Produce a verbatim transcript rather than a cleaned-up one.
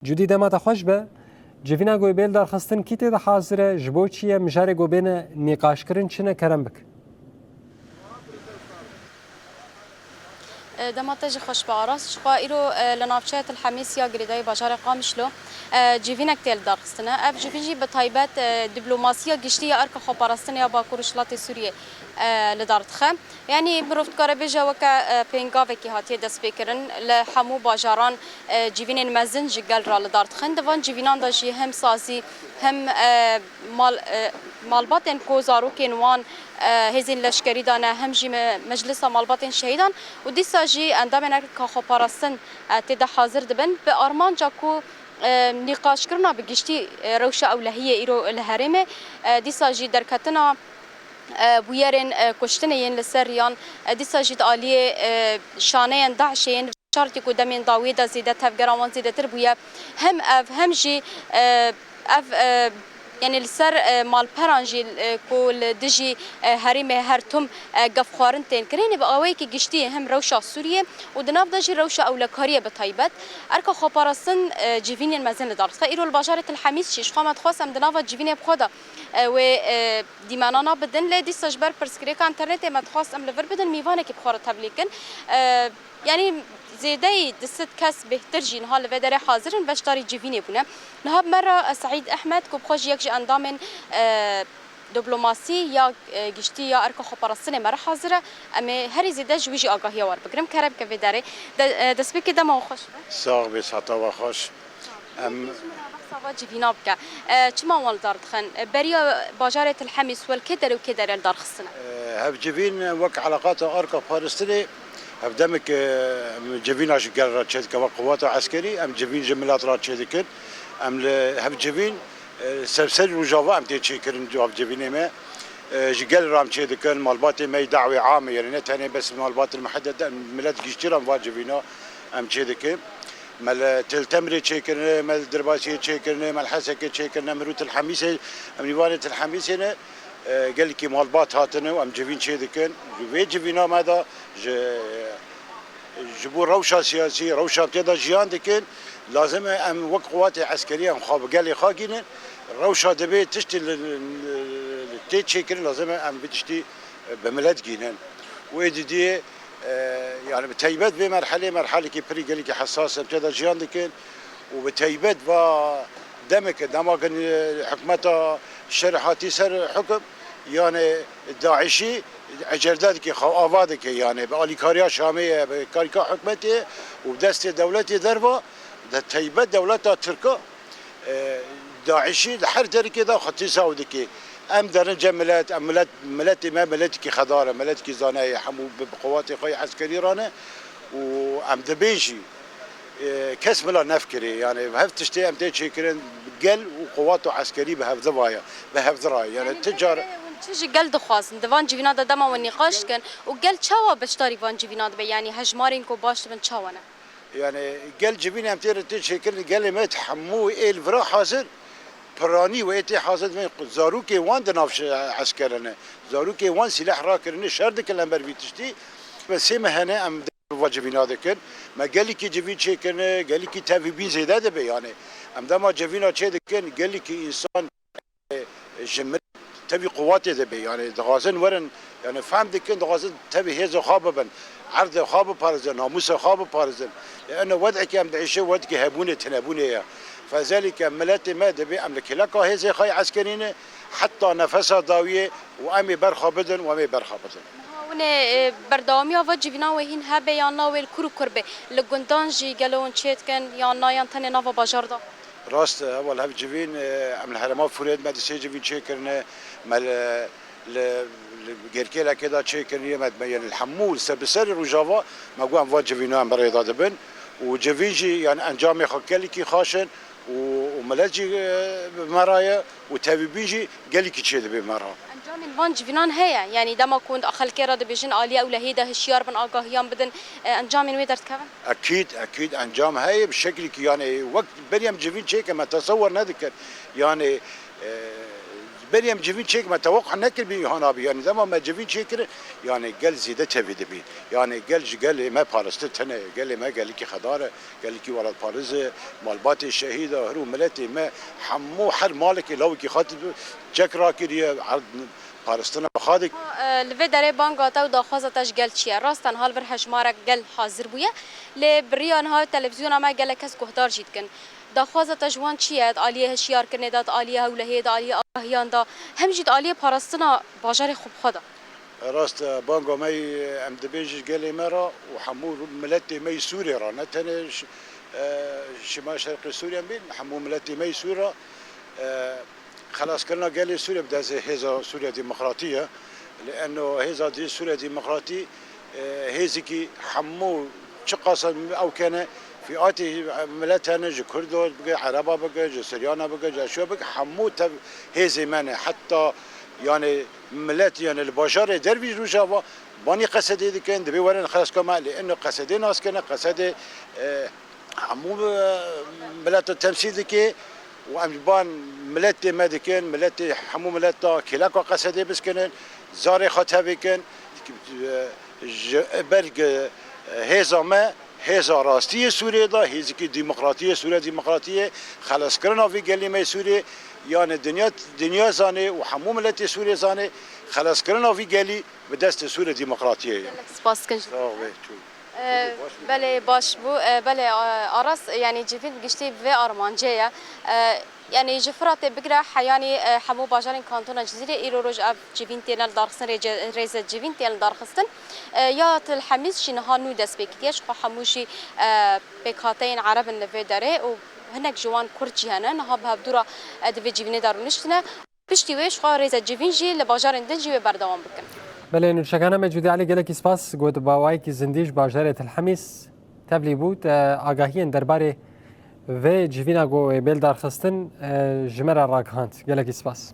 Cudî, dema te xweş be. Civîna ku bê li darxistin kî tê de hazir e, ji bo çi ye, mijarê ku bêne nîqaşkirin çi ne, kerem bik. E, dema te jî xweş be Aras. Ji xwe îro, e, li navçeya Til Hemîs ya girêdayî bajarê Qamişlo, e, civînek tê li darxistin e. Ev civîn jî bi taybet, e, diplomasiya giştî ya erka xweparastinê ya Bakur û Şilatê Sûriyê, e, li dar dixe. Yanî mirov dikare bêje weke, e, pêngavekî hatiye destpêkirin. Li hemû bajaran, e, civînên mezin ji gel re li dar dixin. Di van civînan de jî hem sazî, hem, e, mal, e, malbatên ku zarokên wan, e, hêzên leşkerî de ne, hem jî me-, meclisa malbatên şehîdan û dîsa jî endamên erka xweparastin, e, tê de hazir dibin. Bi armanca ku, e, nîqaşkirina bi giştî, e, rewşa ewlehiyê îro li herêmê, e, dîsa jî derketina e, bûyerên, e, kuştinê yên li ser riyan, e, dîsa jî di aliyê, e, şaneyên DAIŞê yên şartî ku demên dawiyê de zêde tevgera wan zêdetir bûye. Hem ev, hem jî, e, ev, e, yanî li ser, e, malperan jî, e, ku li dijî, e, herêmê Hertum, e, gefxwarin tên kirin, bi awayekî giştî hem rewşa Sûriyê û di nav de jî rewşa ewlekariyê bi taybet. Erka xweparastin, e, civînên mezin li dar dixe. Îro li bajarê Til Hemîs jî ji xwe me dixwest em di nava civînê bi xwe de, e, wê, e, dîmenana bidin, lê dîsa ji ber pirsgirêka înternetê me dixwast em li vir bidin, mîvanekî bi xwe re tevlî kin. E, yanî zêdeyî du sed kes bêhtir jî niha li vê derê hazir in, beşdarî civînê bûne. Niha bi me re, e, Seîd Ehmed, ku bi xwe jî yek ji endamên, e, diplomasî ya, e, giştî ya erka xweparastinê me re hazir e. Em ê herî zêde ji wî jî agahiya werbigirim. Kerem ke vê derê. De-, e, destpêkê dema we xweş be. Sax bê, sata we xweş. Em Yekê ji min re behsa va civîna bike. E, çima wan li dar dixin? E, beriya bajarê Til Hemîs wel kê derê û kê derê li dar xistine? E, hev civîn wek eleqata arka parastinê, hev demek, e, em civîna ji gel re çêdike, wek quwata eskerî, em civîn ji milet re çêdikin. Em li hev civîn, e, ser serî Rojava em tê çêkirin, hev civînê me. E, ji gel re em çêdikin, malbatê me yî dawê am e, yani ne tenê bes malbat mihedet, em milet giştî re em va civîna em çêdikin. Me li Til Temrê çêkirine, me li Dirbasiyê çêkirine, me li Hesekê çêkirine, mirû Til Hemîsê, em nîvanê Til Hemîsê ne, e, gelekî malbat hatine û em civîn çêdikin. Ji vê civîna me de ji, ji bo rewşa siyasî, rewşa tê de jiyan dikin, lazim e em wek quwatê eskerî em xwe bi gelê xwe gînin. Rewşa divê tiştê li, li, li tê çêkirin, lazim e em vê tiştî bi milet gînin. Û ê didiyê, e, yani bi teybet vê merhelê, merhelekî pirî gelekî hesas e, em tê de jiyan dikin û bi teybet va demeke, dema ku, e, hikûmeta şer hatî ser hukum, yani DAIŞî ecelde dike, xwe ava dike, yani bi alîkariya Şamê ye, bi karîka hikûmetê ye û bi destê dewletê derva, de teybet dewleta Tirka e, DAIŞî li her derekê de xwe tîsaw dike. Em derin cem milet, em milet, miletê me miletekî xedar e, miletekî zane ye, hemû bi, bi qewatê xwe yê eskerî re ne û em dibê jî, e, kes bila nefikirê. Yani hev tiştê em tê çêkirin, gel û qewat û eskerî bi hevdi va ye, bi hevdi re ye. Yani Yani ti car hûn çi ji gel dixwazin? Di van civîna de dema we nîqaş dikin û gel çawa beşdarî van civîna dibe? Yani hejmarên ku baş dibin çawa ne? Yani gel civîn em tê re tê çêkirin, gelê me hemû ê li vira hazir, piranî wê tê hazir, divê zarokê wan di nav şe-, eskerê ne. Zarokê wan sîleh rakirine, şer dikin li hember vî tiştî. Me sê meh hene em va civîna dikin. Me gelekî civîn çêkirine, gelekî tevhîbîn zêde dibe yani. Em dema civîna çê dikin, gelekî însan ji min tevî quwatê de bê. Yani dixwazin werin, yani fehm dikin, dixwazin tevî hêzê xwe bibin. Erdê xwe biparêzin, namûsê xwe biparêzin. Lê eno wedekî em diêşe wedekî hebûnê, tinebûnê ye. Fezelî ke miletê me dibê em li kêleka hêzê xwe yê eskerî ne, heta nefesa dawiyê û em ê berxwe bidin û em ê berxwe bidin. Niha hûn ê, e, berdewamiya va civîna wê hîn hebe yan na wê li kur û kur be? Li gundan jî gelo hûn çê dikin yan na yan tenê nava bajar de? Rast e, heval hev civîn, e, em li herêma Fûrêt me di sê civîn çêkirine, me li, li, li Gêrkêlekê de çêkirine, me, me, yani li hemû, li ser bi serê Rojava me got em va civîna em bi rê de dibin û civîn jî, yani encamê xwe gelekî xweş in û, û milet jî, e, bi me re ye û tevîbîn jî gelekî çê dibe me re. Encamên van civînan heye, yani dema ku xelkê re dibêjin aliyê ewlehiyê de hişyar bin, agahiyan bidin, e, encamên wê derdikevin? Ekîd, ekîd encam heye, bi şeklekî yani wek berî em civîn çêke me tesewwer nedikir. Yani, e, Berî em civîn çêkir, me teweqqa nekir bî wiha nabî. Yanî dema me civîn çêkir, yanî gel zêde tevî dibî. Yanî gel ji gelê me parastir tine, gelê me gelekî xedar e, gelekî welatparêz e, malbatê şehîd e, hir û miletê me hemû her malekê lawekî xwe çek rakiriye, erd-, parastina xwe dike. Li vê derê banga te û daxwaza te ji gel çi ye? Rast e niha li vir hejmarek gel hazir bûye, lê bi riya niha televîzyona me gelek kes guhdar jî dikin. Daxwaza te ji wan çi ye? Di aliyê hişyarkirinê de, di aliyê hewlehiyê de, aliyê agahiyan de, hem jî di aliyê parastina bajarê xwe bi xwe de. Rast e, banga me yî em dibên ji gelê me re û hemû miletê me yî Sûriyê re, ne tenê ji, e, Şima Şerqê Sûriye bên, hemû miletê me yî Sûrî re, e, xelaskirina gelê Sûriyê bi destê Hêza Sûriya Demokratî ye. Li eno Hêza Sûriya Demokratî, e, hêzekî hemû çiqas ew kene, fîatê milet hene, ji Kurdo bike, Ereba bike, ji Siryana bike, ji Eşûya bike, hemû tev hêzê me ne. Heta, yanî, milet, yanî, li bajarê dervî Rojava banî Qesedê dikin, divê werin xelaska me, lê ino Qesedê nas kene, Qesedê, e, hemû, e, mileta temsîl dike û em ji ban miletê me dikin, miletê hemû mileta kêleka Qesedê biskinin, zarê xwe tevî kin, ji ber hêza me, hêza rastiyê Sûriyê de, hêzekî demokratiyê, Sûriya Demokratiyê, xelaskirina vî gelî me Sûriyê, yanî dinya, dinya zanê û hemû miletê Sûriyê zanê, xelaskirina vî gelî bi destê Sûriya Demokratiyê ye. Gelek spas dikin ji Sağ ol, çû. E, belê baş bû. E, belê, e, Aras, yanî civîn giştî vê armancê ye. E, yanî ji Firatê bigire heyanî, e, hemû bajarên Kantona Cizîrê îro roj ev civîn têne li darxistin, rêce-, rêze civîn têne li darxistin. E, ya Til Hemîs jî niha nû dest pê kiriye, ji xwe hemû jî, e, pêkhateyên Ereb in li vê derê û hinek ji wan Kurd jî hene. Niha bi hevdû re, e, di vê civînê de rûniştine. Piştî wê ji xwe rêze civîn jî li bajarên din jî wê berdewam bikin. Belê, nûçegana me Cûdî Elî, gelekî spas, got bi awayekî zindî ji bajarê Til Hemîs tevlî bû, te agahiyên derbarê vê civîna ku wê bê lidarxistin, e, ji me re ragihand. Gelekî spas.